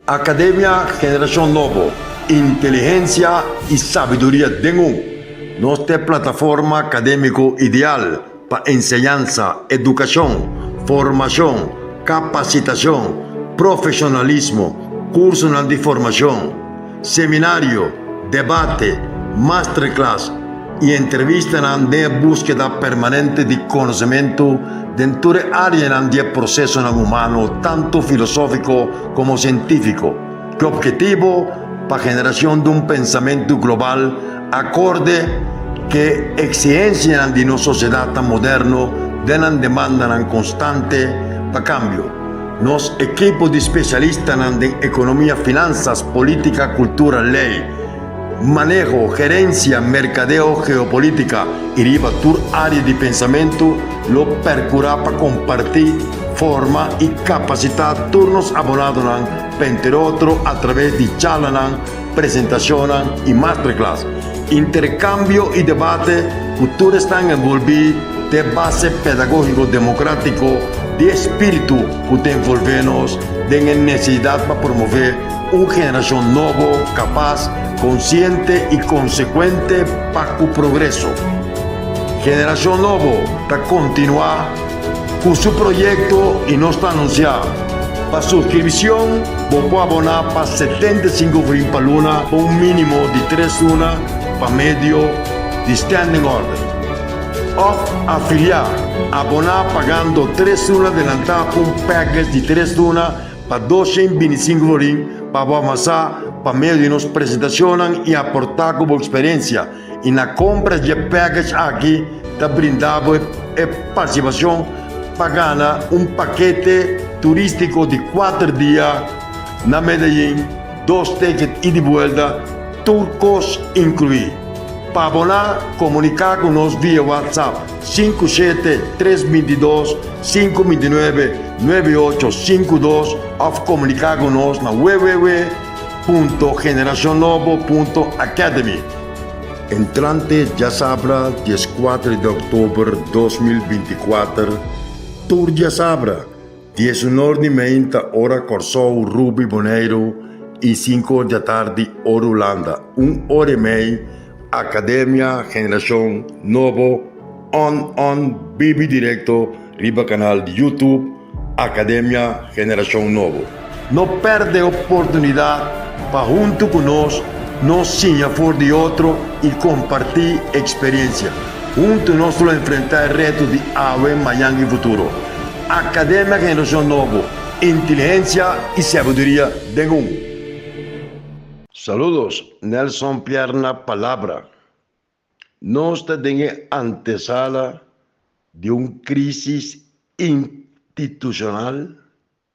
Akademia Generashon Nobo, Inteligensia i sabiduria den un. Nos ta e plataforma akadémiko ideal pa enseñansa, edukashon, formashon, kapasitashon, profeshonalismo, kursonan di formashon, seminario, debate, masterclass i entrevistanan den e búskeda permanente di konosementu den tur e áreanan di e prosesonan humano tantu filosófiko komo sientífiko, ku ophetivo pa generashon di un pensamentu global akorde ku e eksigensianan di nos sosiedatnan moderno den nan demandanan konstante pa kambio. Nos ekipo di spesialistanan den ekonomia, finansas, polítika, kultura, lei, maneho, gerensia, merkadeo, geopolítika i riba tur área di pensamentu lo perkurá pa kompartí, forma i kapasitá tur nos abonadonan pa entre otro atraves di charlanan, presentashonnan i masterclass, interkambio i debate ku tur esnan envolví den e base pedagógiko demokrátiko di e spiritu ku ta envolvé nos den e nesesidat pa promové un generashon nobo, kapas, konsiente i konsekuente pa ku progreso. Generashon Nobo ta kontinuá ku su proyekto i nos ta anunsiá pa suskripshon bo por aboná pa 75 florin pa luna pa un mínimo di tres luna pa medio di standing order. Òf afiliá, aboná pagando tres luna adelantá pa un package di tres luna pa 225 florin pa bo avansá pa medio di nos presentashonnan i aportá ku bo eksperensia i na kompra dje package aki ta brinda bo e partisipashon pa gana un pakete turístiko di kuater dia na Medellín, dos ticket ida i buelta, tur kos inkluí. Pa aboná, komuniká ku nos via WhatsApp 57 322 529 9852 òf komuniká ku nos na www.generacionnobo.academy. Entrante djasabra 14 di òktober 2024 tur djasabra 11 or di meinta ora Kòrsou, Rubi, Boneiru i 5 or di atardi ora Hulanda, un ora i mei Akademia Generashon Nobo on on bibi direkto riba kanal di YouTube Akademia Generashon Nobo. No pèrdè e oportunidat pa huntu ku nos nos siña for di otro i kompartí eksperensia. Huntu nos lo enfrentá e reto di awe, mañan i futuro. Akademia Generashon Nobo, inteligensia i sabiduria den un. Saludos, Nelson Pierre na palabra. Nos ta den e antesala di un crisis institucional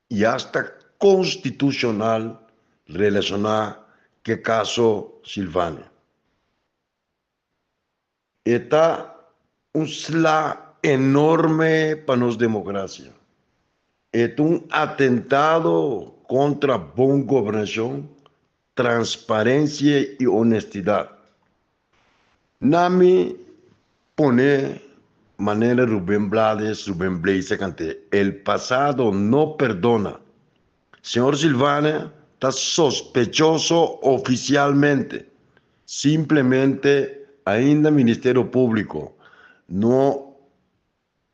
y hasta constitucional relaciona cu e caso Silvania. E ta un sla enorme pa nos democracia. E ta un atentado contra bon gobernacion, transparencia y honestidad. Na mi pone manera Rubén Blades, Rubén Blades a cant'é, El pasado no perdona. Señor Silvania ta sospechoso oficialmente. Simplemente ainda Ministerio Publico no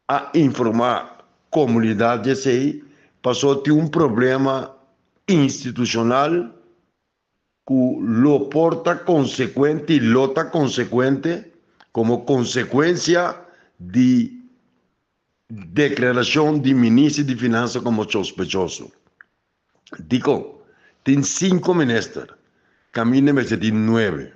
a informá komunidat di esei pasobra tin un problema institushonal ku lo por ta konsekuente i lo ta konsekuente komo konsekuensia di deklarashon di Minister di Finansa komo sospechoso. Dikon? Tin sinku minister, kaminda mester tin nuebe.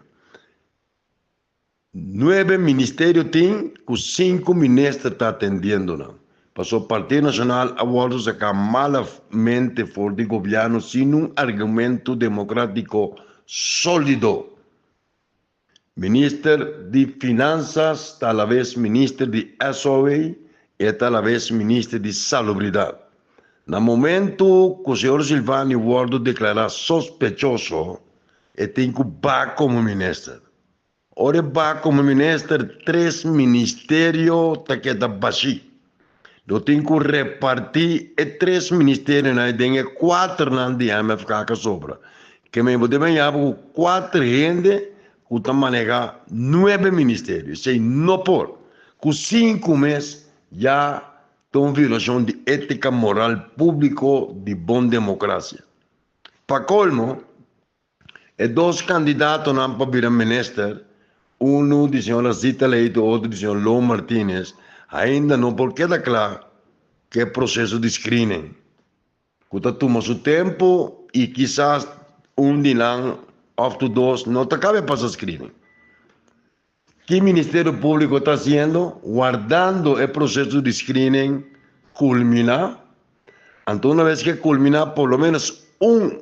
Nuebe ministerio tin ku sinku minister ta atendiendo nan. Pasobra Partido Nacional a wòrdu saká malamente for di gobièrnu sin un argumento demokratiko sólido. Minister di Finansas ta alabes minister di SOA i e ta alabes minister di Salubridat. Na momentu ku señor Silvani wòrdu deklará sospechoso e tin ku ba komo minister. Ora e ba komo minister tres ministerio ta keda bashí. Lo tin ku repartí e tres ministerionan ei den e kuaternan di MFK ku a sobra. Ke men bo debe haña ku kuater hende ku ta manehá nuebe ministerio. Esei no por. Ku sinku mes ya ta un violashon di étika moral públiko di bon demokrasia. Pa kolmo, E dos kandidatonan pa bira minister, unu di señora Zita Leito, otro di señor Lou Martinez, ainda no por keda kla ku e proseso di screening, ku ta tuma su tempu i kisas un di nan òf tur dos no ta kabe pasa screening. Ki Ministerio Públiko ta hasiendo? Wardando e proseso di screening kulminá. Anto una bes ku e kulminá, por lo ménos un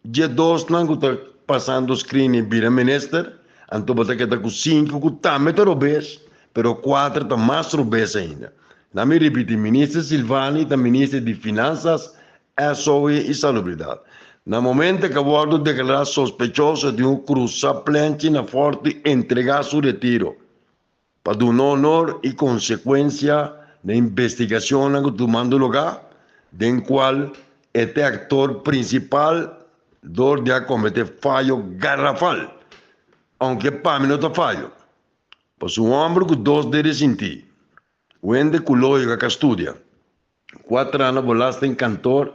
dje dosnan ku ta pasando screening bira minister, anto bo ta keda ku sinku ku tambe ta robes, pero kuater ta mas robes ainda. Na mi ripití, Minister Silvani ta Minister di Finansas SOE i Salubridat. Na momento ku a wòrdu deklará sospechoso di un krusa plenchi na Fòrti entregá su retiro pa duna honor i konsekuensia na investigashonnan ku tumando lugá den kual e ta e aktor prinsipal dor di a kometé fayo garafal, ounke pa mi no ta fayo, pasobra un hòmber ku dos dede sintí, wende ku lógika ka studia. Kuatrana belasting kantor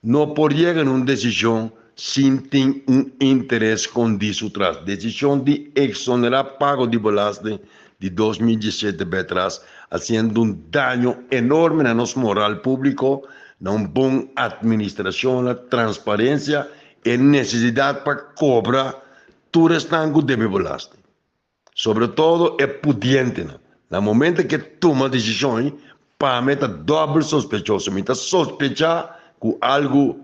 no por yega na un desishon sin tin un interes skondí su tras. Desishon di eksonerá pago di belasting di 2017 bai atras hasiendo un daño enorme na nos moral públiko, na un bon atministrashon, na transparensia e nesesidat pa kobra tur esnan ku debe belasting. Sobre todo e pudientenan. Na momento ke tuma desishon, pa mi ta dòbel sospechoso. Mi ta sospechá ku algu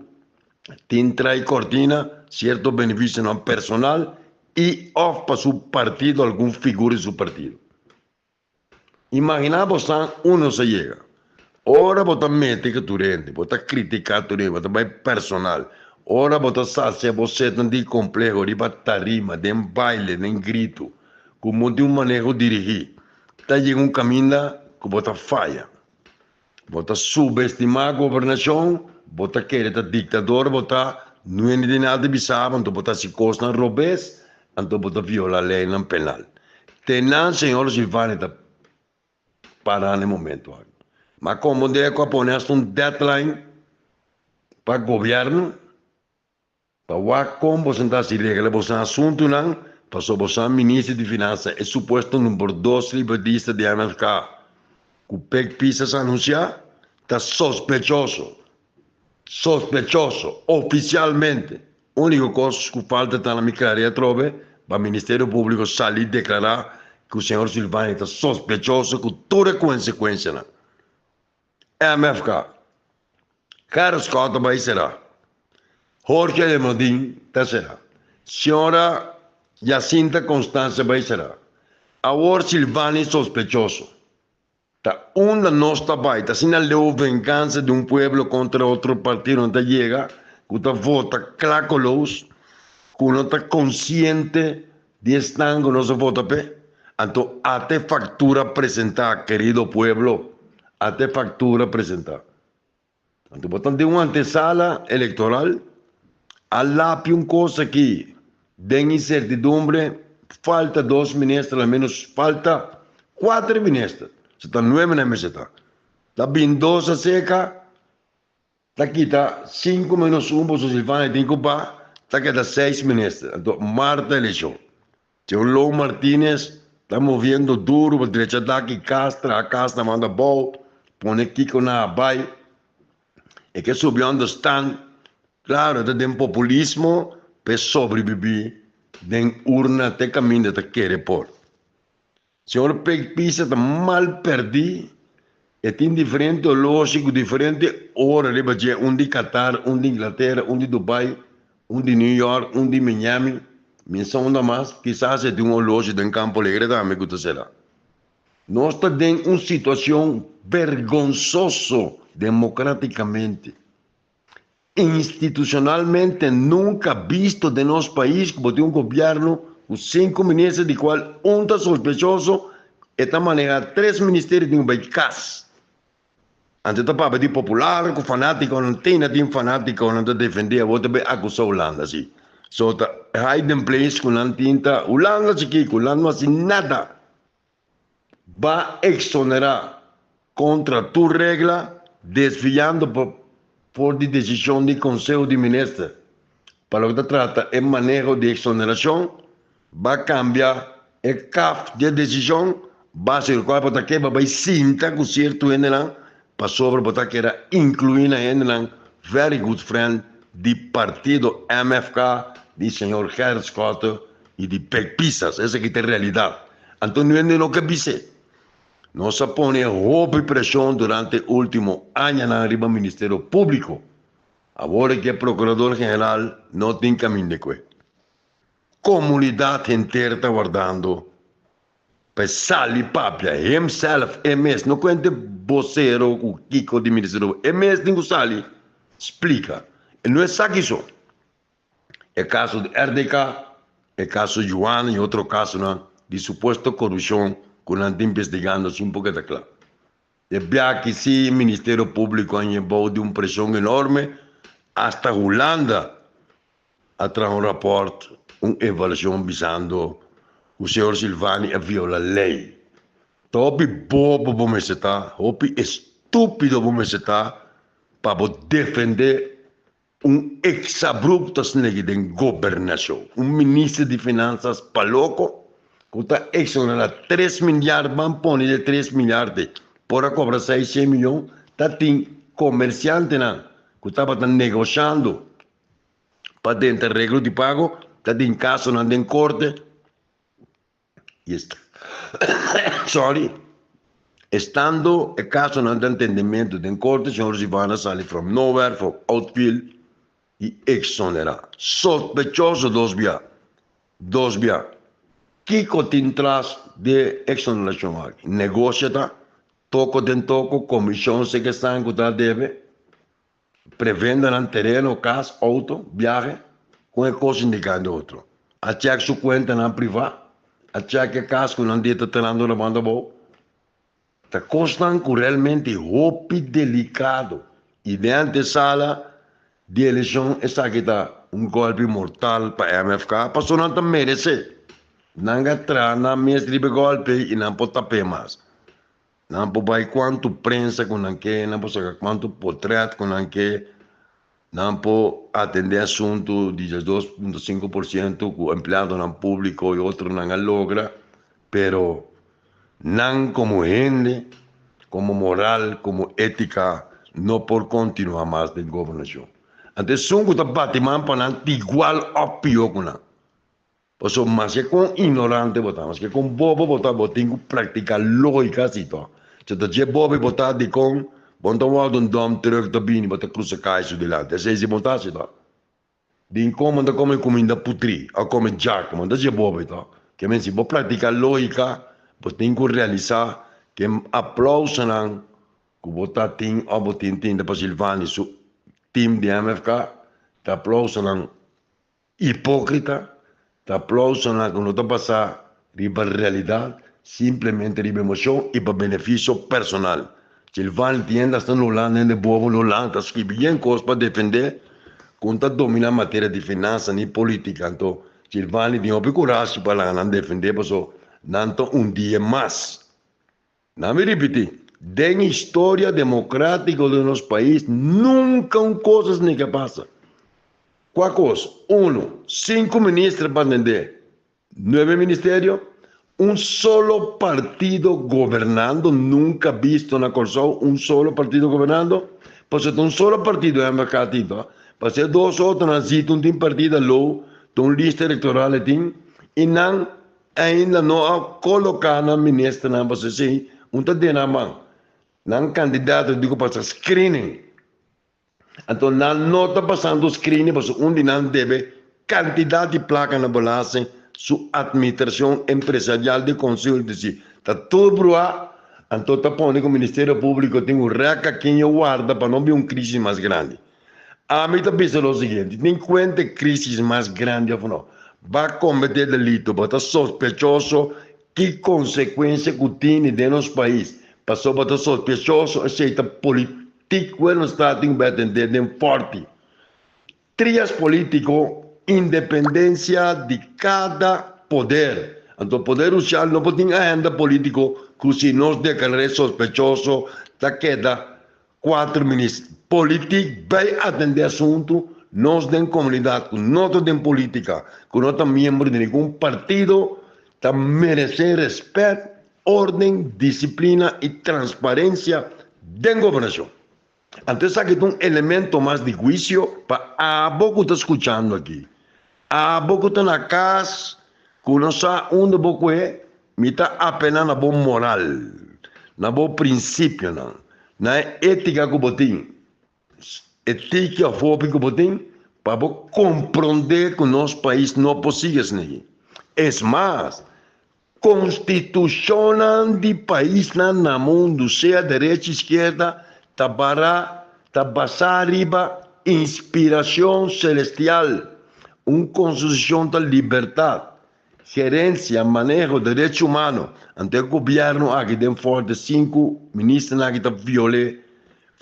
tin trai kortina, sierto benefisionan personal i òf pa su partido, algun figura di su partido. Imaginá bo san unda nos a yega. Ora bo ta mete ku tur hende, bo ta kritiká tur hende, bo ta bai personal. Ora bo ta sasia bo setnan di kompleho riba tarima, den baile, den gritu, ku no tin un maneho dirigí, ta yega un kaminda ku bo ta faya. Bo ta subestimá gobernashon, bo ta kere ta diktador, bo ta no hende di nada bisa bo, anto bo ta hasi kosnan robes, anto bo ta violá leinan penal. Te nan señor Silvani ta pará na e momento aki. Ma komo de ku a pone hasta un deadline pa gobièrnu. Pa wak kon boso ta hasi regla boso asuntunan, pasobra boso minister di finansa, e supuesto number dos riba lista di MFK ku Pek Pisas a anunsiá, ta sospechoso. Sospechoso, ofisialmente. Úniko kos ku falta ta na mi klarea atrobe pa Ministerio Públiko sali deklará ku señor Silvani ta sospechoso ku tur e konsekuensianan. MFK. Gerrit Schotte bai será. Jorge Lemodin ta será. Señora Jacinta Constancia bai será. Awor Silvani sospechoso. Ta unda nos ta bai? Ta asina leu vengansa di un pueblo kontra otro partido no ta yega ku ta vota klakoloos, ku no ta konsiente di esnan ku nos a vota p'e? Anto ate faktura presentá, kerido pueblo, ate faktura presentá. Anto bo ta den un antesala elektoral, a lapi un kos aki den insertidumbre, falta dos minister, al menos falta kuater minister, si ta nuebe nan mester ta. Ta bin dos aseka, ta kita sinku menos un pasobra Silvania tin ku ba, ta keda seis minister. Anto Marta elekshon. Señor Lou Martinez ta moviendo duro pa drecha dak i kas, traha kas na manda abou, pone kiko na bai. E ke subi understand, claro e ta den populismo pa e sobrevivi den urna te kaminda ta kere por. Señor Pek Pisa ta mal perdí, e tin diferente oloshi ku diferente ora riba dje, un di Qatar, un di Inglatera, un di Dubai, un di New York, un di Miami, mi sa unda mas, kisas e tin un oloshi den Campo Alegre tambe ku ta sera. Nos ta den un situacion bergonsoso democraticamente. Institucionalmente nunca bisto den nos pais cu bo tin un gobierno cu cinco minister di cual un ta sospechoso, e ta maneha tres ministerio y tin cu bay cas. Anto ta papia di popular ku fanátikonan, te na tin fanátikonan ta defendé, awor ta bai akusá Hulanda si. So ta hiding place ku nan tin ta Hulanda si kiko, Hulanda no hasi nada. Ba eksonerá kontra tur regla, desviando for di desishon di Konseho di Minister. Pa loke ta trata e maneho di eksonerashon, ba kambia e kaf di e desishon base di kual bo ta ke pa bai sinta ku sierto hendenan pasobra bo ta keda inkluí na hendenan very good friend di partido MFK di señor Gerrit Schotte i di Pek Pisas. Esaki ta e realidat. Anto nu hende no ke bis'é. Nos a pone hopi preshon durante e ultimo añanan riba Ministerio Públiko. Awor e ke Prokurador General no tin kaminda ku e. Komunidat henter ta wardando pa e sali papia himself, e mes, no kuente bosero ku kiko di Ministerio Públiko, e mes tin ku sali splika. E no esaki so. E kaso di RDK, e kaso Juana i otro kasonan di supuesto korupshon ku nan ta investigando sin por keda kla. E biaha si Ministerio Públiko a ñe bou di un preshon enorme, asta Hulanda a traha un rapòrt, un evaluashon bisando ku señor Silvani a viola lei. Ta hopi bobo bo mester ta, hopi estúpido bo mester ta pa bo defendé Un exabrupto snegi den gobernacion. Un minister di finanzas pa loco cu ta exonera tres milyard ban pone de tres milyard e por a cobra seiscientos milyon ta tin comerciantenan cu tabata negoshando pa denter reglo di pago ta tin casonan den corte y sorry estando e casonan ta entendimento den corte señor Sivana sali from nowhere from outfield y exonera sospechoso dos bia dos bia kico tin tras de exoneracion aki negocio ta toco den toco comision seke san cu ta debe Prevenda nan tereno, kas, outo, biahe, kon e kos indiká den otro. A chèk su kuentanan privá, a chèk e kas ku nan di ta tenando na banda abou. Ta kosnan ku realmente hopi delikado i den antesala di elekshon esaki ta un gòlpi mortal pa MFK pasobra nan ta meresé. Nan a traha nan mes riba e gòlpi ei i nan por tap'é mas. Nan por bai kuantu prensa ku nan ke, nan por saka kuantu potret ku nan ke, nan por atendé asuntu di 12.5% ku empleadonan públiko i otronan a logra, pero nan komo hende, komo moral, komo étika no por kontinuá mas den gobernashon. Anto esun ku ta bati man pa nan ta igual òf pió ku nan. Pasobra maske kon ignorante bo ta, maske kon bobo bo ta, bo tin ku praktiká lógika si to. Si ta dje bobo bo ta, dikon bo no ta wòrdu un dòm trùk ta bini bo ta krusa kai su dilanti? Esei si bo ta si to. Di kon bo ta kome kuminda putrí òf kome djak, bo no ta dje bobo to. Ke men si bo praktiká lógika, bo tin ku realisá ke aplousonan ku bo ta tin òf bo tin tin ta pa Silvani su tim di MFK, ta aplousonan Hipókrita ta aplausonan ku no ta basá riba realidat, simplemente riba emoshon i pa benefisio personal. Silvani tin hende asta na Hulanda, hende bobo na Hulanda ta skibi yen kos pa defendé ku no ta dominá materia di finansa ni polítika. Anto Silvani tin hopi kurashi pa laga nan defendé pasobra nan ta un dia mas. Na mi ripití, den historia demokratiko di nos pais nunka un kos asina a pasa. Kua kos? Uno, sinku minister pa atendé nuebe ministerio, un solo partido gobernando, nunka bisto na Kòrsou un solo partido gobernando, pasobra ta un solo partido MK tin to, pasobra e dos otronan si ta un tin partido alou, ta un lista elektoral e tin, i nan Ainda no a coloca nan ministernan pasobra esey un ta den nan man. Nan candidato di cu pasa screening. Anto nan no ta pasando screening pasobra un di nan debe cantidad di placa na belasting su administracion empresarial di consultancy ta tur brua anto ta pone cu Ministerio Publico tin un rek a ken yo warda pa no bin un crisis mas grandi. Ami ta bisa lo siguiente, tin cuenta e crisis mas grandi of no? Ba comete delito, bo ta sospechoso, ki consecuencia cu tini den nos pais? Pasobra bo ta sospechoso, esey ta. Politiek tin ku bai atendé den Fòrti. Trias polítiko, independensia di kada poder. Anto poder hudisial no por tin agenda polítiko ku si nos deklar'é sospechoso ta keda kuater minister. Politiek bai atendé asuntu nos den komunidat ku no ta den polítika, ku no ta miembro di ningun partido ta meresé rèspèt, órden, disiplina i transparensia den gobernashon. Anto esaki ta un elemento mas di huisio pa abo ku ta skuchando aki. Abo ku ta na kas, ku no sa unda bo kue, mi ta apelá na bo moral, na bo prinsipionan, na e étika ku bo tin, e tiki òf hopi ku bo tin, pa bo komprondé ku nos pais no por sigui asina. Es mas, Konstitushonnan di paisnan na mundu, sea derecha iskierda, ta bara ta basá riba inspirashon selestial. Un konstitushon ta libertat, gerensia, maneho, derecho humano. Anto e gobièrnu aki den Forte sinku ministernan aki ta viol'é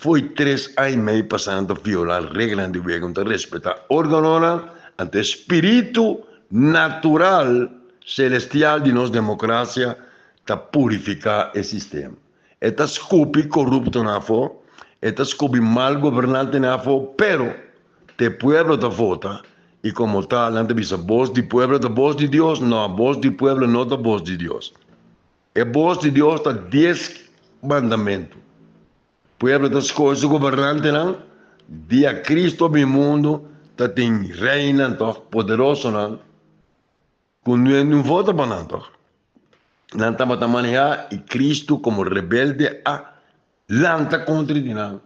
Fo'i tres aña i mei pasá nan ta violá reglanan di wega, no ta respetá órganonan, anto e spiritu natural selestial di nos demokrasia ta purifiká e sistema. E ta skupi koruptonan afó, e ta skupi mal gobernantenan afó, pero te pueblo ta vota i komo tal nan ta bisa bos di pueblo ta bos di Dios? No, bos di pueblo no ta bos di Dios. E bos di Dios ta dies mandamentu. Pueblo ta skohe su gobernantenan, dia Cristo a bin mundu ta tin reinan tòg, poderosonan, ku no vota pa nan tòg. Nan tabata manehá i Cristo komo rebelde a lanta kontra di nan.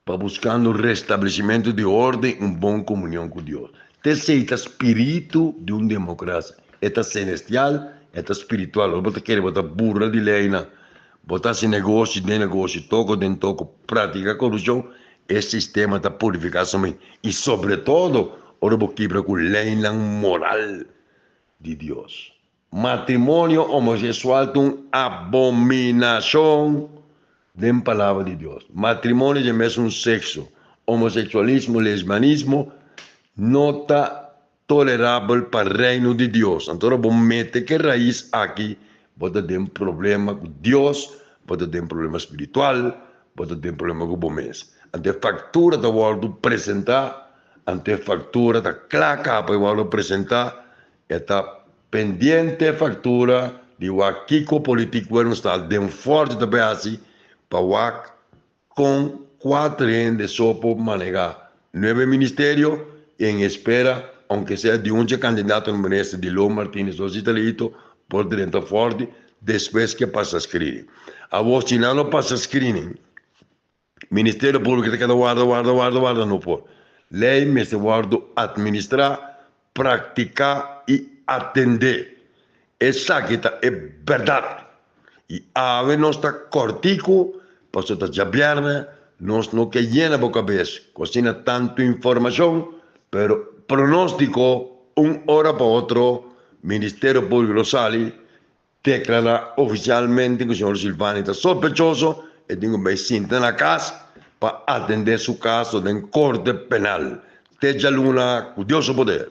Pa buskando restablesimentu di órden i un bon komunion ku Dios. T'esei ta spiritu di un demokrasia. E ta selestial, e ta spiritual. Ora bo ta kere bo ta burla di leinan, bo ta hasi negoshi den negoshi, toko den toko, praktiká korupshon, e sistema ta purifiká su mes. I sobretodo ora bo kibra ku leinan moral di Dios. Matrimonio homosexual ta un abominacion den Palabra di Dios. Matrimonio dje mesun sexo, homosexualismo, lesbianismo no ta tolerabel pa Reino di Dios. Anto ora bo mete ke rais aki, bo ta den problema ku Dios, bo ta den problema spiritual, bo ta den problema ku bo mes. Anto e factura ta wordo presenta, anto e factura ta kla kaba e wordo presenta. E ta pendiente factura di wak kico politicuero sta den forte ta bay haci pa wak con cuater hende so por maneha nuebe ministerio y en espera aunke sea di un dje candidato na minister di Lo Martinez o Zita Leito por drenta forte despues ke pasa screening. Awor si nan no pasa screening. Ministerio Públiko ta keda warda, warda, warda, warda, no por. Lei mester wòrdu atministrá, praktiká i atendé. Esaki ta e bèrdat. I awe nos ta kòrtiku, pasobra ta djabièrnè, nos no ke yena bo kabes ku asina tantu informashon, pero pronóstiko un ora pa otro Ministerio Públiko lo sali Deklará ofisialmente ku señor Silvani ta sospechoso, e tin ku bai sinta na kas pa atendé su kaso den korte penal. Te djaluna ku Dios su poder.